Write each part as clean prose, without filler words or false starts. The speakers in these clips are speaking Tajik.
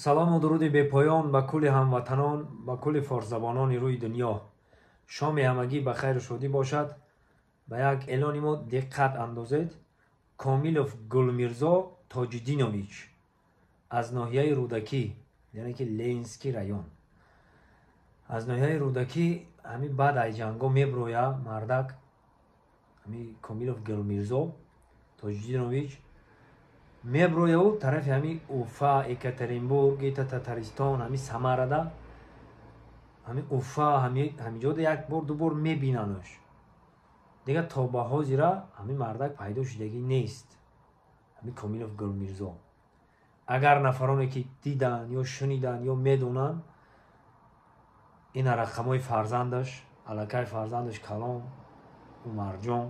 Салому дуруди бепоён ба кулли ҳамватанон, ба кулли форсзабонони рӯи дунё. Шоми ҳамагӣ ба хайру шодӣ бошад. Ба як эълони мо диққат андозед. Комилов Гулмирзо Тоҷиддинович аз ноҳияи Рӯдакӣ, яъне ки Ленинский район, аз ноҳияи Рӯдакӣ. Ҳами баъд ай ҷанго меброя мардак, ҳами Комилов Гулмирзо Тоҷиддинович меброяву тарафи ҳами Уфа, Екатеринбург, ита Татаристон, ҳами Самарада, ҳами Уфа, ҳамиҷода як бор, ду бор мебинанаш. Дигар то ба ҳозира ҳами мардак пайдо шудагӣ нест. Ҳами Комилов Гулмирзо, агар нафароне ки дидан ё шунидан ё медонанд, ина рақамҳои фарзандаш. Аллакай фарзандаш калон, Умарҷон,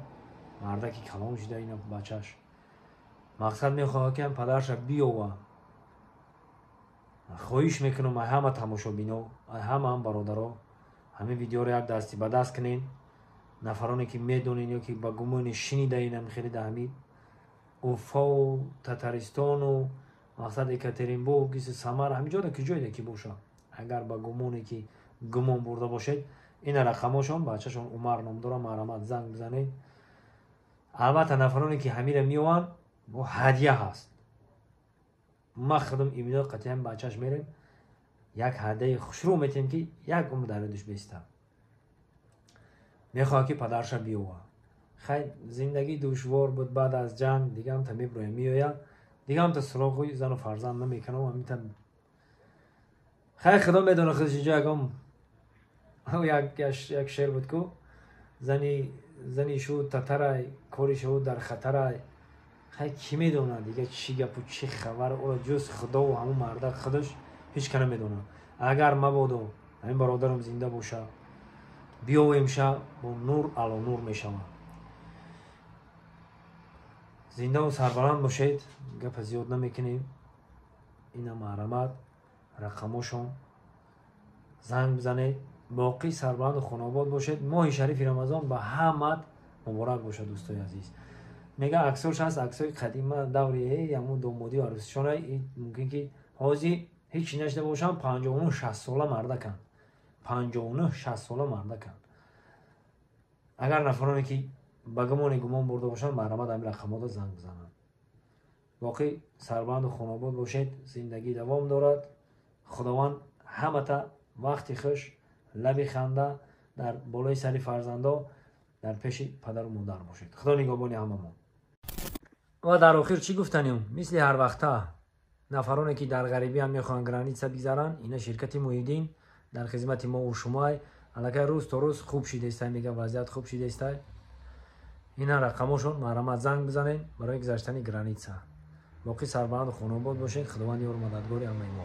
мардаки калон шуда. Ина бачаш мақсад мехоҳад, ки падараша биёва. Хоҳиш мекунам ай ҳама тамошобино, ай ҳама ҳам бародаро, ҳамин видеоро як дасти ба даст кунен. Нафароне ки медонен ё ки ба гумони шинидаин, хеле да ҳамин Уфау, Татаристону, мақсад, Екатеринбург, Самара, ҳамин ҷода ки ҷойда ки боша, агар ба гумоне ки гумон бурда бошед, ина рақамошон. Бачашон Умар ном дорам, марҳамат, занг бизанед. Албатта, нафароне ки ҳамира меованд, бо ҳадя ҳаст. Ма худам имино қатъиян бачаш мерем, як ҳадяи хушрӯ метиҳем, ки як умр дар ёдиш беистам. Мехоҳад, ки падарша биёва. Хай, зиндагӣ душвор буд баъд аз ҷанг. Дигаамта меброя, меоя, дигаамта суроғи зану фарзанд намекунам. Ҳамита хай, худо медона худаш. Инҷо ягон як шер буд ку: зани шуд татарай, кори шуд дар хатарай. Хай, кӣ медонад дига чӣ гапу чӣ хабар, ӯро ҷуз худову ҳамун мардак худаш ҳеҷ ка намедонад. Агар мабодо ҳамин бародарам зинда боша, биёвемша, бо нур ало нур мешавад. Зиндаву сарбаланд бошед. Гапа зиёд намекунем. Ина, марҳамат, рақамошон, занг бизанед. Боқӣ сарбаланду хонаобод бошед. Моҳи шарифи Рамазон ба ҳамат муборак бошад, дӯстои азиз. Мега, аксош ҳаст, аксои қадима, даври ҳамун домодию арӯсишона. Мумкин ки ҳозир ҳеҷ нашида бошам. 59, 60 сола мардаканд, 59, 60 сола мардаканд. Агар нафароне ки ба гумоне гумон бурда бошанд, марҳамат, ҳамин рақамҳода занг бизананд. Боқӣ сарбаланду хонаобод бошед. Зиндагӣ давом дорад. Худованд ҳамата вақти хуш, лаби ханда дар болои сари фарзандо, дар пеши падару модар бошед. Худо нигаҳбони ҳамамон. Ва дар охир чӣ гуфтанем? Мисли ҳарвақта, нафароне ки дар ғарибиам мехоҳанд граница бигзаранд, ина ширкати Муҳиддин дар хизмати мову шумай. Аллакай рӯз то рӯз хуб шидаистай, мега, вазъият хуб шидаистай. Ина рақамошон, марҳамат, занг бизанед барои гузаштани граница. Боқӣ сарбаланду хонаобод бошед. Худованд ёру мададгори ҳамаи мо.